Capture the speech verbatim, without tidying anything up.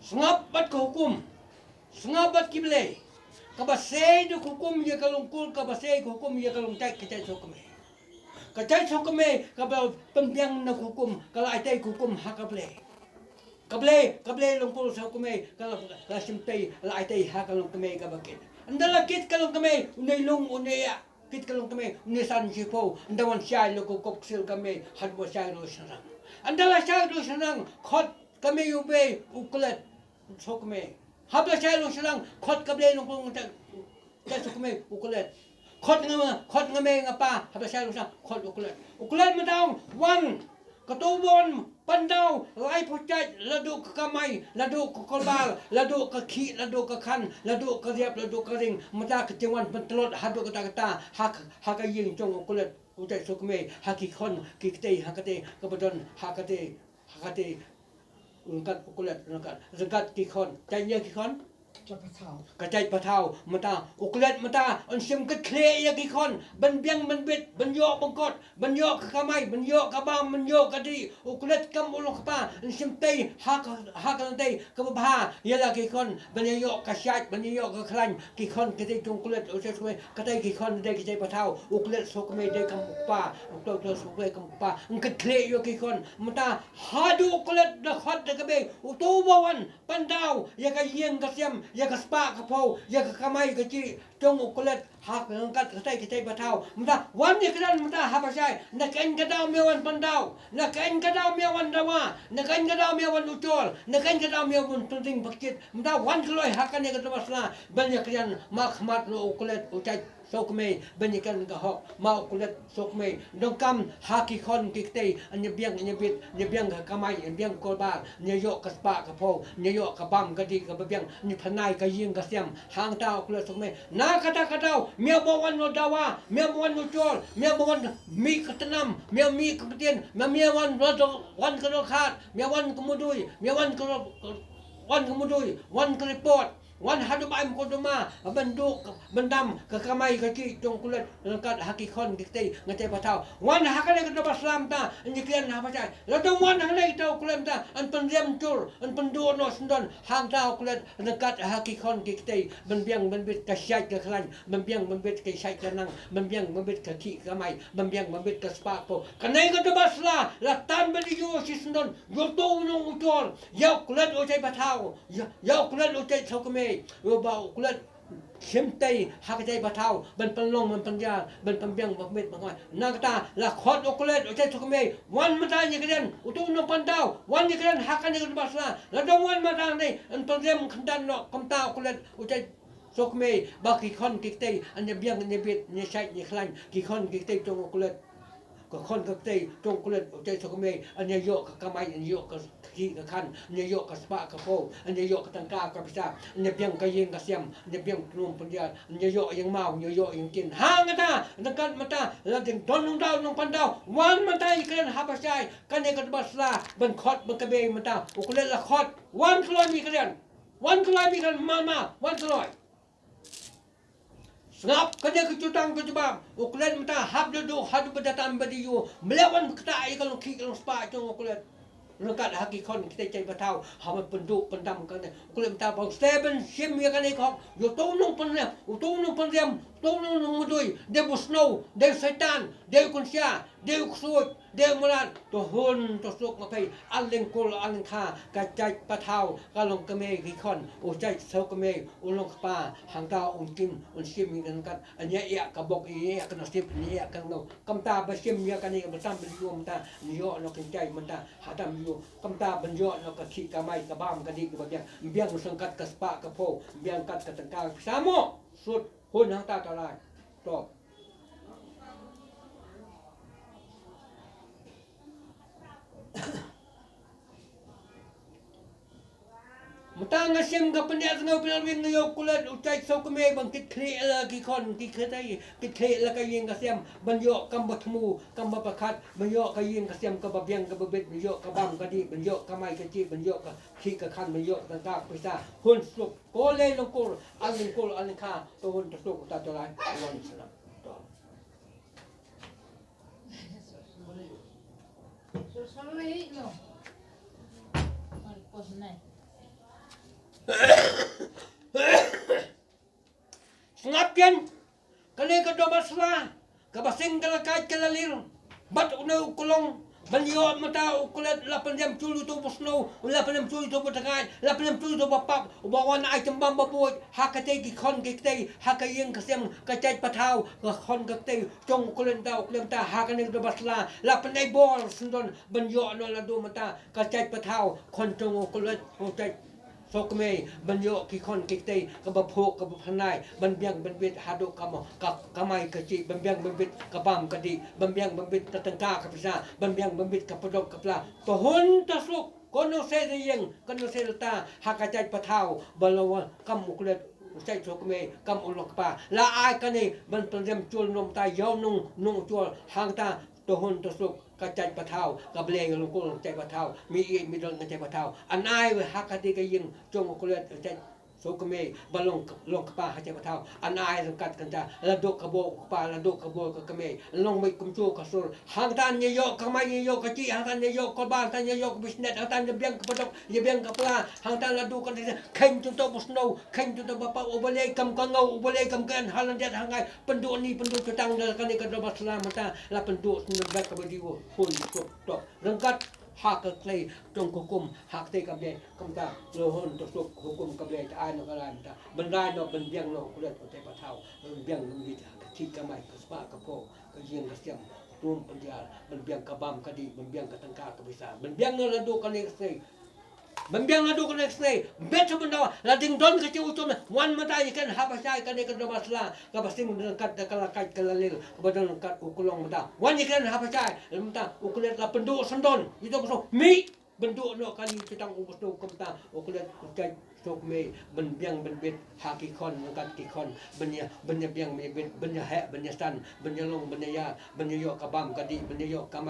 Sngap bad ka hukum. Sngap bad ki blei. Kaba sei da ka hukum ïa ka long kur, kaba sei ka hukum ïa ka long jait, ka jait sngewkmen. Ka jait sngewkmen kaba pynbiang na ka hukum, ka la ai tei ka hukum ha ka blei. Ka blei, ka blei long kur sngewkmen, ka la, ka la shim tei, la ai tei ha ka long kmen kaba kit. Ynda la kit ka long kmen, une lung, une ïa. Kit ka long kmen, une san shiphew, ynda wan shai la ka kop ksil kmen, haduh ba shai ruh shynrang. Ynda la shai ruh shynrang, khot kmen u bei, u klet, sngewkmen. Haba shai ruh shynrang, khot ka blei long kur, te sngewkmen, u klet. Khot nga, khot nga mei nga pa, haba shai ruh shynrang, khot u klet. U klet mynta ong, wan, kato ba wan, Pyndaw, laiphew jait, la duh ka kamai, la duh ka kolbar, la duh ka khih, la duh ka khan, la duh ka riap, la duh ka ring, mynta ka jingwan pyntlot, haduh katta katta, ha ka, ha ka ïing jong u klet, u jait sngewkmen, ha ki khon, ki kti, ha kti, kaba don, ha kti, ha kti, ryngkat u klet, ryngkat, ryngkat ki khon, jait ïa ki khon, Ka jait pathaw mynta, u klet mynta, un shim kit khlieh ïa ki khon, ban biang ban bit, ban ïoh bangkot, ban ïoh ka kamai, ban ïoh ka bam, ban ïoh ka dih, u klet kam u long kpa, un shim tei, ha ka, ha ka tei, kaba bha, ïa la ki khon, ban ïoh ka shait, ban ïoh ka khlaiñ, ki khon ki tei jong u klet, u sngewkmen, ka tei ki khon, dei ki jait pathaw, u klet sngewkmen, dei kam u kpa, u klet sngewkmen kam u kpa, un kit khlieh ïa ki khon, mynta, haduh u klet da khot da ka bei, uto uba wan, Pyndaw, ïa ka ïing ka sem, ïa ka spah ka phew, ïa ka kamai ka jih, jong u klet, ha ka ryngkat ka tei ka jait pathaw. Mynta, wan ïa kren mynta, haba shai, na keiñ ka daw me wan pyndaw, na keiñ ka daw me wan dawa, na keiñ ka daw me wan ujor, na keiñ ka daw me wan pynring bakit. Mynta, wan kloi ha kane ka daba sla, ban ïa kren, ma khmat ruh u klet, u jait. Sngewkmen, ban ïa kren ka hok, ma u klet sngewkmen, donkam ha ki khon ki kti, ïa biang, ïa bit, ïa biang ka kamai, ïa biang kolbar, ïa ïoh ka spah ka phew, ïa ïoh ka bam ka dih kaba biang, ïa pynai ka ïing ka sem, hangta u klet sngewkmen, na kata ka daw, me ba wan noh dawa, me ba wan noh ujor, me ba wan mih ka tnam, me mih ka btien, me, me wan, wan ka dohkhat, me wan ka mudui, me wan ka, wan ka mudui, wan ka report, Wan haduh ba ai mukotduma, ban duh, ban dam, ka kamai ka jih, jong u klet, ryngkat ha ki khon ki kti, nga jait pathaw. Wan ha kane ka daba sla mynta, ïa kren haba shai. Lada wan ha kane ka daba sla mynta, yn pynrem jur, yn pynduh noh syndon, hangta u klet, ryngkat ha ki khon ki kti, ban biang, ban bit ka shait ka khlaiñ, ban biang, ban bit ka shait ka nang, ban biang, ban bit ka khih ka kamai, ban biang, ban bit ka spah ka phew. Kane ka daba sla, la tan ban ïoh shi syndon, ïa uto u nongujor, ïa u klet u jait pathaw, Ïa, ïa u klet u jait sngewkmen, ïa ba u klet shim tei ha ka jait pathaw, ban pynlong, ban pynjah, ban pynbiang, ban pynbit, ban pynkamai. Na kata, la khot u klet u jait sngewkmen, wan mynta ïa kren, uto u nongpyndaw, wan ïa kren ha kane ka daba sla, la dang wan mynta ne, yn pynrem khyndiat noh, kumta u klet u jait sngewkmen, ba ki khon ki kti, yn ïa biang, yn ïa bit, yn ïa shait, yn ïa khlaiñ, ki khon ki kti jong u klet. Ka khon ka kti, jong u klet, u jait sngewkmen, yn ïa ïoh ka kamai, yn ïa ïoh ka khih ka khan, yn ïa ïoh ka spah ka phew, yn ïa ïoh ka tyngka ka pisa, yn ïa biang ka ïing ka sem, yn ïa biang u tnum pynïar, yn ïa ïoh ïing maw, yn ïa ïoh ïing ktien. Hangta, ryngkat mynta, la dang don nongdaw, nongpyndaw, wan mynta ïa kren haba shai, kane ka daba sla, ban khot, ban kbei mynta, u klet la khot, wan kloi mi kren, wan kloi mi kren, ma, ma, wan kloi. Sngap kane ka jutang ka jubab, u klet mynta hap da duh haduh ba da tam ba da ïoh, mlien wan kata ïa ka long khih ka long spah jong u klet. Ryngkat ha ki khon kita jait pathaw, haba pynduh pyndam kane, u klet mynta ba u step ban shim ïa kane ka hok, ïa uto u nongpynrem, uto u nongpynrem, uto u nongmudui, dei u snow, dei u Soitan, dei u kynshah, dei u ksuid, Dei u mrad, to hun, to suk ma phi, a lyngkul, a lyngkha, ka jait pathaw, ka long kmie ki khon, u jait sngewkmie, u long kpa, hangta un kim, un shim ïa ka ryngkat, un ïa ïa ka bok, ïa ïa ka nasib, ïa ïa ka ngau. Kumta ba shim ïa kane, ba tam ba ïoh mynta, ïoh noh ka jingshai mynta, ha tam ïoh, kumta ban ïoh noh ka khih kamai, ka bam ka dih, ka ba biang, biang ryngkat ka spah ka phew, biang ryngkat ka tyngka, ka pisa mo, sut, hun hangta to lai. To. Mynta nga shim ka pynïaid sngewbha pynïaid wing nga ïoh kulet u jait sngewkmie ban kit khlieh la ki khon ki khetai, kit khlieh la ka ïing ka sem, ban ïoh kam ba thmu, kam ba pyrkhat, ban ïoh ka ïing ka sem ka ba biang ka ba bit, ban ïoh ka bam ka dih, ban ïoh ka mai ka jih, ban ïoh ka khih ka khan, ban ïoh ka tyngka ka pisa. Hun suk. Ko lei lyngkur, a lyngkur, a lyngkha, to hun to suk, ta to lai, wan sna. To. Sorry, no. Marcos nai. Kane ka dorbar sla kaba sing ka la kait ka la lir bad une u klong ban ïoh mynta u klet la pyndem chul ïa uto u ba sniew, la pyndem chul ïa uto u ba tngaid, la pyndem chul ïa uto u ba pap, u ba wan ai tyngbam ba buit ha katei ki khon ki ktei, ha ka ïing ka sem ka jait pathaw, ka khon ka ktei jong u klet mynta, u klet mynta ha kane ka dorbar sla la pynbor syndon ban ïoh noh naduh mynta ka jait pathaw, khon jong u klet u jait Sohkmie, ban ïoh ki khon ki ktei kaba phuh kaba phanai, ban biang ban bit haduh ka mo-, ka kamai ka jih, ban biang ban bit ka bam ka dih, ban biang ban bit ka tyngka ka pisa, ban biang ban bit ka padok ka pla. To hun to suk, kano se da ïeng, kano se da ta, ha ka jait pathaw ba la wan kam u klet u jait Sohkmie, kam u long kpa. La ai kane ban pyndem chul nongta ïa u nong, nong chul hangta. To hun to suk ka jait pathaw, ka Blei long kul ka jait pathaw, mi ïeit mi don ka jait pathaw. An ai ha katei ka ïing jong u klet ka jait Sohkmie ba long, long kpa ha jait pathaw. An ai ryngkat kynta, la duh ka bor u kpa, la duh ka bor ka kmie. Long mei kumjuh ka sur. Hangta ïa ïoh ka kamai, ïa ïoh ka jih, hangta ïa ïoh ka bam, hangta ïa ïoh ka business, hangta ïa biang ka padok, ïa biang ka pla, hangta la duh ka kynta, kheiñ jong uto u ba sniew, kheiñ jong uto u ba pap, u balei kam ka ngaw, u balei kam ka en ha lyndet ha ngai. Pynduh ni pynduh jutang da kane ka dorbar sla mynta la pynduh syndon bad kaba dei u hun suk tok ryngkat ha ka klei jong ka hukum ha katei ka Blei. Kumta la hun to suk hukum ka Blei ta ai noh ka rai mynta ban rai noh ban biang noh u klet u jait pathaw, ban biang ban bit ha ka jait kamai ka spah ka phew, ka ïing ka sem, tum pyndiar, ban biang ka bam ka dih, ban biang ka tyngka ka pisa, ban biang noh naduh kane ka sngi. Ban biang naduh kane ka sngi, bad sa ban dawa, la dang don ka jingïathuh, wan mynta ïa kren haba shai kane ka dorbar sla, kaba sing ryngkat da ka la kait ka la lir, kaba don ryngkat u klong mynta. Wan ïa kren haba shai, mynta u klet la pynduh syndon, ïa uto u ba sniew, mih, pynduh noh kane jutang u ba sniew kumta, u klet u jait Sohkmie, ban biang ban bit ha ki khon ryngkat ki khon, ban ïa, ban ïa biang ban ïa bit, ban ïa heh, ban ïa san, ban ïa long, ban ïa ïar, ban ïa ïoh ka bam ka dih, ban ïa ïoh ka kamai.